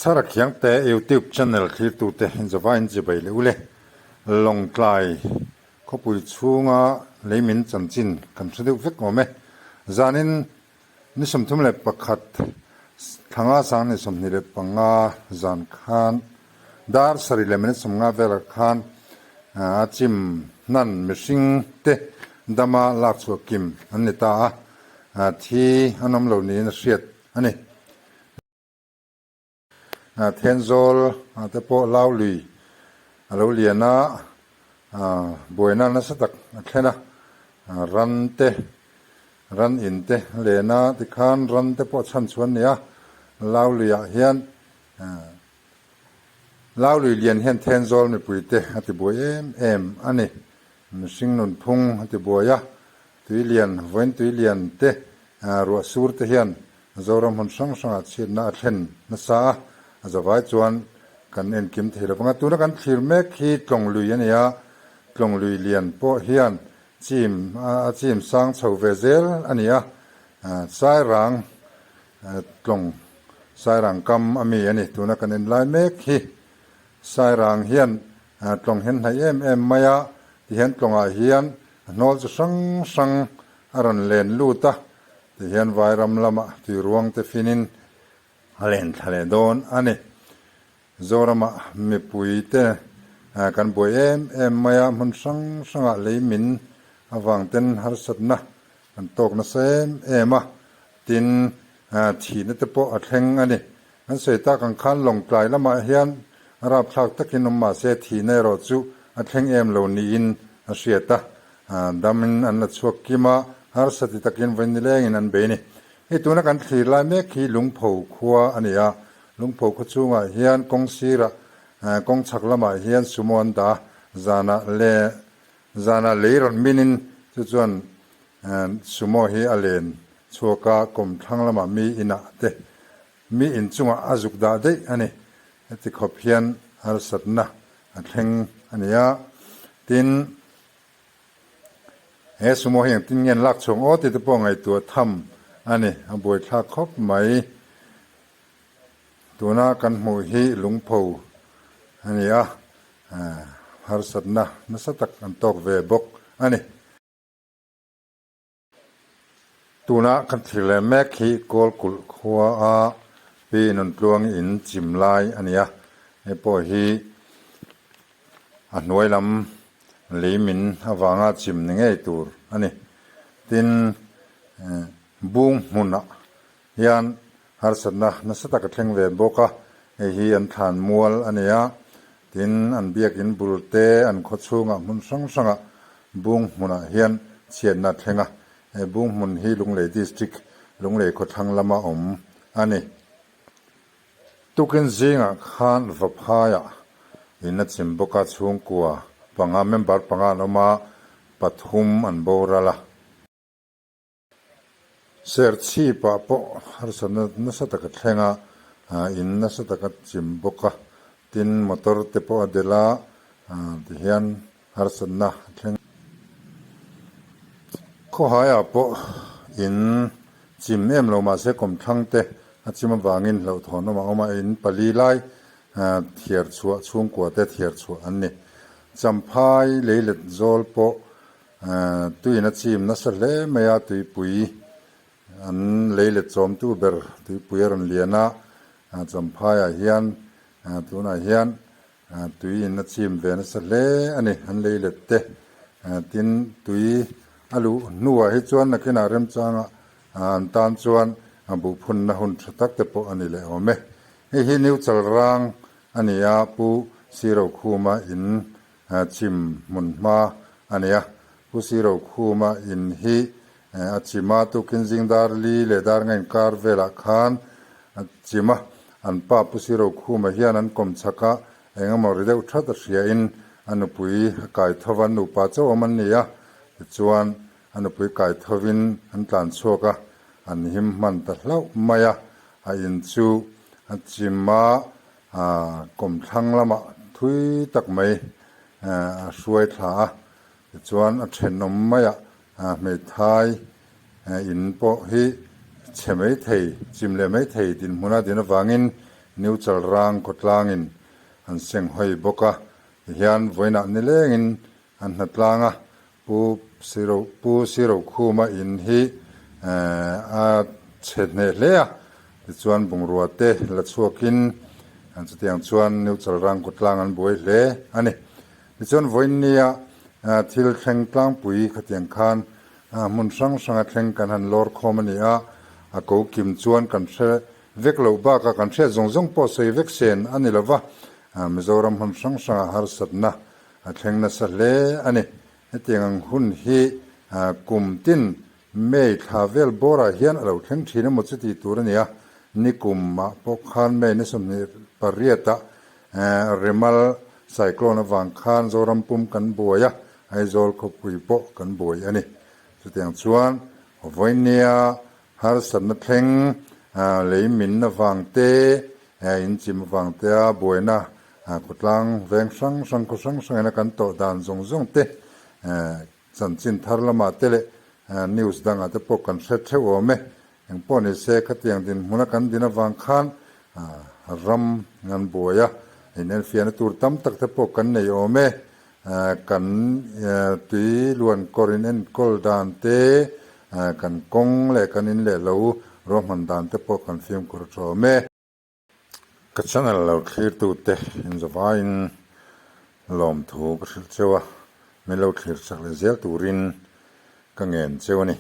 Chhara Khiangte YouTube channel thlirtute inzawva inchibai leh ule. Lawngtlai khawpui chhunga leimin chanchin kan hre deuh vek awm e. Zanin ni 31 thlanga sang ni 25 zan khan dar sarih leh minute 50 velah khan a chim hnan mihring te dama lak chhuah kim an ni ta a, thi an awm lo niin a hriat a ni. Thenzawl te pawh Laului a lo lian a, buaina nasa tak a thlen a, ran te, ran in te a len a, tikhan ran te pawh chhan chhuan a ni a, Lauluiah hian Laului lian hian Thenzawl mipui te a ti buai em em a ni. Mihring nunphung a ti buai a, tui lian, vawiin tui lian te, ruah sur te hian Zoram hmun hrang hrangah chhiatna a thlen nasa a, a zavai chuan kan enkim thei lo vang a. Tuna kan thlir mek hi tlawng lui a ni a, tlawng lui lian pawh hian chim a chim sang chho ve zel a ni a, Sairang tlawng Sairang kam a mi a ni. Tuna kan en lai mek hi Sairang hian tlawng hian hnaih em em mai a, tihian tlawngah hian a hnawl chi hrang hrang a rawn len lut a, Tihian Vairam lamah tuiruang te finin a len thla leh dawn a ni. Zoramah mipui te kan buai em em mai a, hmun hrang hrangah lei min avang ten harsatna kan tawk nasa em em a, tin thihna te pawh a thleng a ni. An sawi tak ang khan Lawngtlai lamah hian rapthlak takin awm mah se thihna erawh chu a thleng em lo niin a hriat a, damin an la chhuak kim a, harsa ti takin vawi nilengin an bei a ni. Hei tuna kan thlir lai mek hi Lungpho khua a ni a, Lungpho khaw chhungah hian kawng sirah kawng chhak lamah hian sumo an dah a, zanah leh zanah lei rawn minin chu chuan sumo hi a len chhuak a, kawmthlang lamah mi inah te Mi inchungah a zuk dah daih a ni. Heti khawp hian harsatna a thleng a ni a. Tin, he sumo hi engtin nge an lak chhuang aw tih te pawh ngaihtuah tham a ni. A buaithlak khawp mai. Tuna kan hmuh hi lungpho a ni a, harsatna nasa tak an tawk ve bawk a ni. Tuna kan thlir leh mek hi Kawlkulh khua a Pi Nuntluang in chim lai a ni a, hei pawh hi a hnuai lam lei min avanga chim ni ngei tur a ni. Tin, bung hmunah hian harsatna nasa tak a thleng ve bawk a, hei hi an thlan mual a ni a, tin an biakin bul te an khaw chhungah hmun hrang hrangah bung hmunah hian chhiatna a thleng a, he bung hmun hi Lunglei District Lunglei khawthlang lama awm a ni. Tukin zingah khan Vaphaiah in a chim bawk a, chhungkua panga member panga an awm a, pathum an boral a. Serchhipah pawh harsatna nasa taka thleng a, in nasa taka chim bawk a, tin motor te pawh a delh a, tihian harsatna a thleng. Khawhaiah pawh in chim em lo mahse kawmthlang te a chim avangin hlauhthawn awm a awm a, in pali lai thiar chhuah chhungkua te thiar chhuah an ni. Champhai leilet zawl pawh Tuiin a chim nasa hle mai a, tuipui an lei let chawmtu ber tuipui a rawn lian a, Champhaiah hian tunah hian tuiin a chim ve nasa hle a ni, an lei let te. Tin, tui a luh hnuah hi chuan nakinah remchanga an tan chuan buhphunna hun tha tak te pawh a ni leh awm e. Hei hi New Chalrang a ni a, Pu Sirokhuma in Chim hmun hma a ni a, Pu Sirokhuma in hi a chim a, tukin zing dar li leh dar nga inkar velah khan a chim a, an pa Pu Sirokhuma hian an kawm chhak a, eng emaw ri deuh that a hria in a nupui a kai tho va, an nupa chauh awm an ni a, tichuan a nupui kai tho in an tlan chhuak a, an him hman ta hlauh mai a, a in chu a chim a, Kawmthlang lamah thui tak mai a hruai thla a, tichuan a thenawm maiah hmeithai in pawh hi chhe mai thei, chim leh mai thei dinhmuna din avangin New Chalrang khawtlangin an seng hawi bawk a, tihian vawiinah nilengin an hnatlang a, Pu Siro Pu Sirokhuma in hi a chhe hneh hle a, tichuan bungrua te la chhuakin chutiang chuan New Chalrang khawtlang an buai hle a ni. Tichuan vawiinnia thil thleng tlangpui khatiang khan hmun hrang hranga thleng kan han lawr khawm a ni a, a ko kim chuan kan hre vek loh bakah kan hriat zawng zawng pawh sawi vek sen a ni lova, Mizoram hmun hrang hranga harsatna a thleng nasa hle a ni. Hetiang ang hun hi kum tin May thla vel bawrah hian a lo thleng thin emaw chuti tur a ni a, nikumah pawh khan May ni 28 ah Remal cyclone avang khan Zoram pum kan buai a, Aizawl khawpui pawh kan buai a ni. Chutiang chuan vawinia harsatna thleng lei min avang te, inchim avang te a buaina khawtlang veng hrang hrang khaw hrang hrangin a kan tawh dan zawng zawng te Chanchin thar lamah te leh news dangah te pawh kan hre theuh awm e. Eng pawh ni se khatiang dinhmuna kan din avang khan ram ngan buai a, inenfiahna tur tam tak te pawh kan nei awm e. Kan tui luan kawr in enkawl dan te, kan kawng leh kan in leh lo ruahman dan te pawh kan fimkhur tha awm e. Ka channel lo thlirtute inzawvaiin lawmthu ka hrilh cheu a, min lo thlir chak leh zel turin ka ngen cheu a ni.